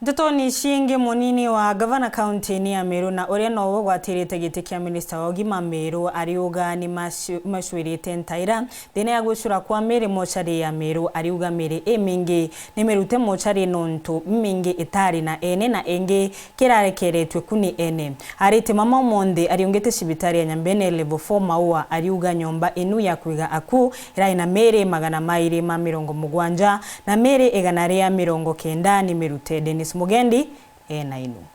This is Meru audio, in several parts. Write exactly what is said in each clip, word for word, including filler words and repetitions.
Ntetoni ciingi, munini wa gavana kaunti-ini ya Meru na uria nowe ugwatirite giti kia minista wa ugima Meru ariuga ni macu-, macuirite ntaira thiina ya gwicura kwa miri mochari ya Meru. Ariuga miri imingi ni mirute mochari nontu imingi itari na ene na ingi kirarekeretue ku ni ene. Arite mama umonthe ariungite cibitari ya Nyambene level four Maua, ariuga nyomba inu ya kwiga aku irari na miri magana mairi ma mirongo mugwanja na miri igana ria mirongo kenda ni mirute. Dennis Mugendi ena inu.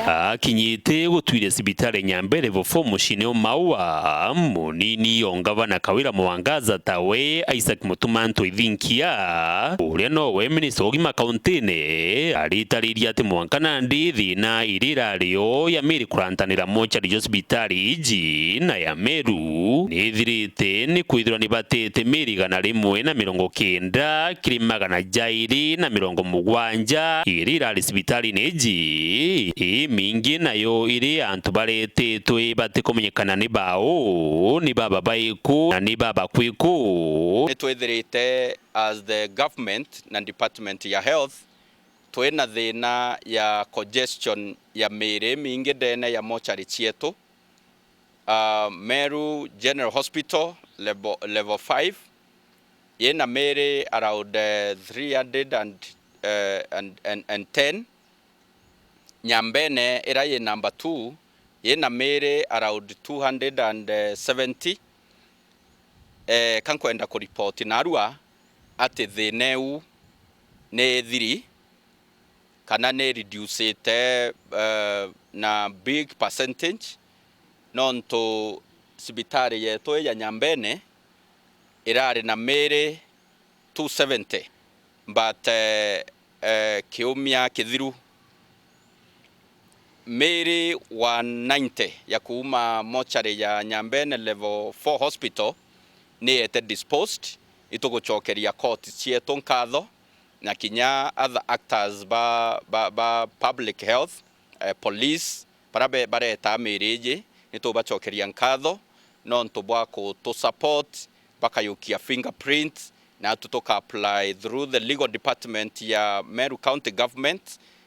Akinyite gutwiria cibitari Nyambene level four muciine o Maua, munini o ngavana Kawira Mwangaza tawe Isaac Mutuma Ntwithinkia, uria nowe minista wa ugima kauntine, aritariria ati mwanka nandi thiina iria irari o ya miri kurantanira mochari jwa cibitari iji na ya Meru ni ithirite ni kwithirwa ni batete miri igana rimwe na mirongo kenda kiri magana jairi na mirongo mugwanja iria irari cibitari-ini iji. Imingi nayo iri antu baretetwe batikumenyekana ni bau, ni baba baiku na ni baba kwiku. Ni twithirite as the government na department ya health, twina thiina ya congestion ya miri imingi ndene ya mochari cietu. Ah, Meru General Hospital level, level five, yina miri around, eh, three hundred and, eh, and, and, and ten. Nyambene ira yi number two, yina miri around two hundred and seventy. Eh, ka nkwenda kuripoti narua ati thiina iu ni ithiri, kana ni reducite, eh, na big percentage, nontu cibitari yetu ii ya Nyambene irari na miri two seventy, but, eh, eh, kiumia kithiru, miri one ninety ya kuuma mochari ya Nyambene level four hospital ni yete disposed. Itugucokeria court cietu nkatho, na kinya other actors ba, ba, ba public health, eh, police, bara be-, baretaa miri iji, ni tubacokeria nkatho nontu bwa kutu support, bakayukia fingerprint, na tu tuka apply through the legal department ya Meru County Government,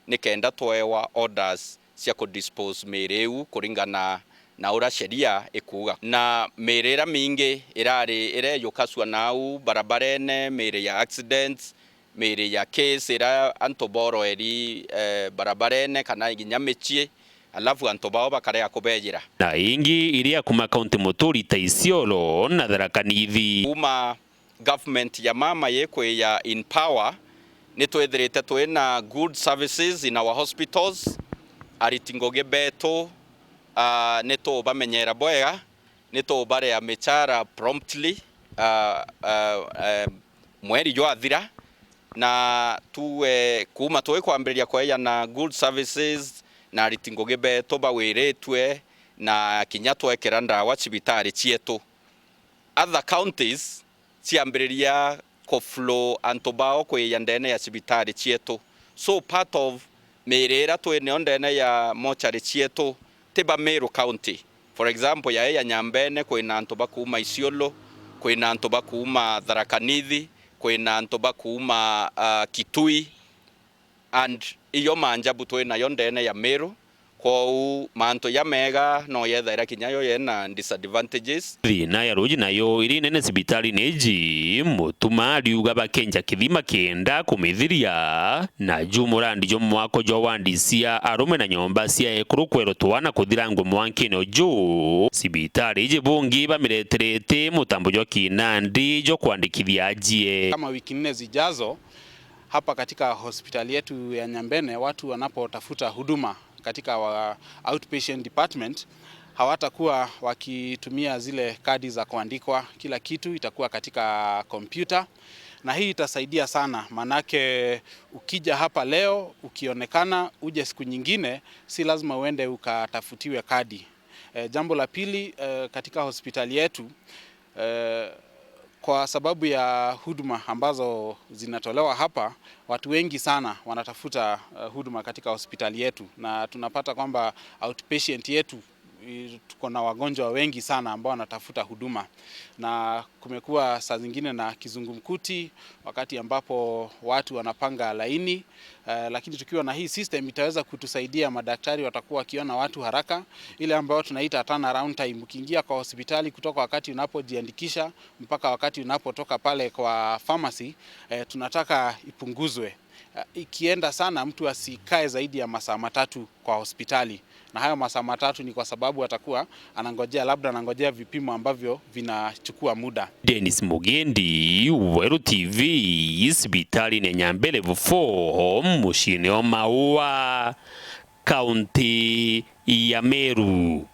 nikenda twewa orders cia ku dispose miri iu kuringana na uria sheria ikuuga. Na miri iria mingi irari ireyukacua nau barabarene, miri ya accidents, miri ya case iria antu boroeri, eh, barabarene kana kinya micii, alafu antu bao bakarega kubejira. Na ingi iria kuma kaunti muturi ta Isiolo na Tharaka Nithi. Kuma government ya mama yikwi ya in power, ni twithirite twina good services in our hospitals. Ariti ngugi betu, ah, ni tubamenyera bwega, ni tubarea michara promptly, ah, ah, eh, mweri jwathira, na tu, eh, kuma twikwambiriria kweana good services na ariti ngugi betu bawiritue, na kinya twekira ndawa cibitari cietu. Other counties ciambiriria ku flow antu bao kwija ndene ya cibitari cietu. So part of miri iria twinayo ndene ya mochari cietu ti ba Meru County. For example, ya, ya Nyambene kwina antu ba kuuma Isiolo, kwina antu ba kuuma Tharaka Nithi, kwina antu ba kuuma, ah, Kitui, and iyo manjabu twinayo ndene ya Meru. Kwou mantu jamega no yethaira kinya yo yena disadvantages. Thina ya ruuji nayo iri nene cibitari ni iji, Mutuma ariuga bakenja kithima kenda kumithiria, na ju murandi jwa mwako jwa wandi cia arume na nyomba cia ekuru kwerwa twana kuthirangwa mwankine uju, cibitari iji bungi bamireterete mutambo jwa kinandi jwa kwandikithia ajie. Kama wiki nne zijazo, hapa katika hospitali yetu ya Nyambene, watu wanapotafuta huduma katika our outpatient department, hawatakuwa wakitumia zile kadi za kuandikwa. Kila kitu itakuwa katika kompyuta, na hii itasaidia sana, manake ukija hapa leo, ukionekana, uje siku nyingine, si lazima uende ukatafutiwe kadi. Eh, jambo la pili, eh, katika hospitali yetu, eh, kwa sababu ya huduma ambazo zinatolewa hapa, watu wengi sana wanatafuta, eh, huduma katika hospitali yetu, na tunapata kwamba outpatient yetu I-, tuko na wagonjwa wengi sana ambao wanatafuta huduma, na kumekuwa saa zingine na kizungumkuti wakati ambapo watu wanapanga laini, eh, lakini tukiwa na hii system itaweza kutusaidia, madaktari watakuwa wakiona watu haraka, ile ambayo tunaita turnaround time. Ukiingia kwa hospitali, kutoka wakati unapojiandikisha mpaka wakati unapotoka pale kwa pharmacy, eh, tunataka ipunguzwe. Eh, ikienda sana, mtu asikae zaidi ya masaa matatu kwa hospitali, na hayo masaa matatu ni kwa sababu atakuwa anangojea, labda anangojea vipimo ambavyo vinachukua muda. Dennis Mugendi, Weru T V, cibitari-ini ya Nyambe Level four, muciini wa Maua, kaunti ya Meru.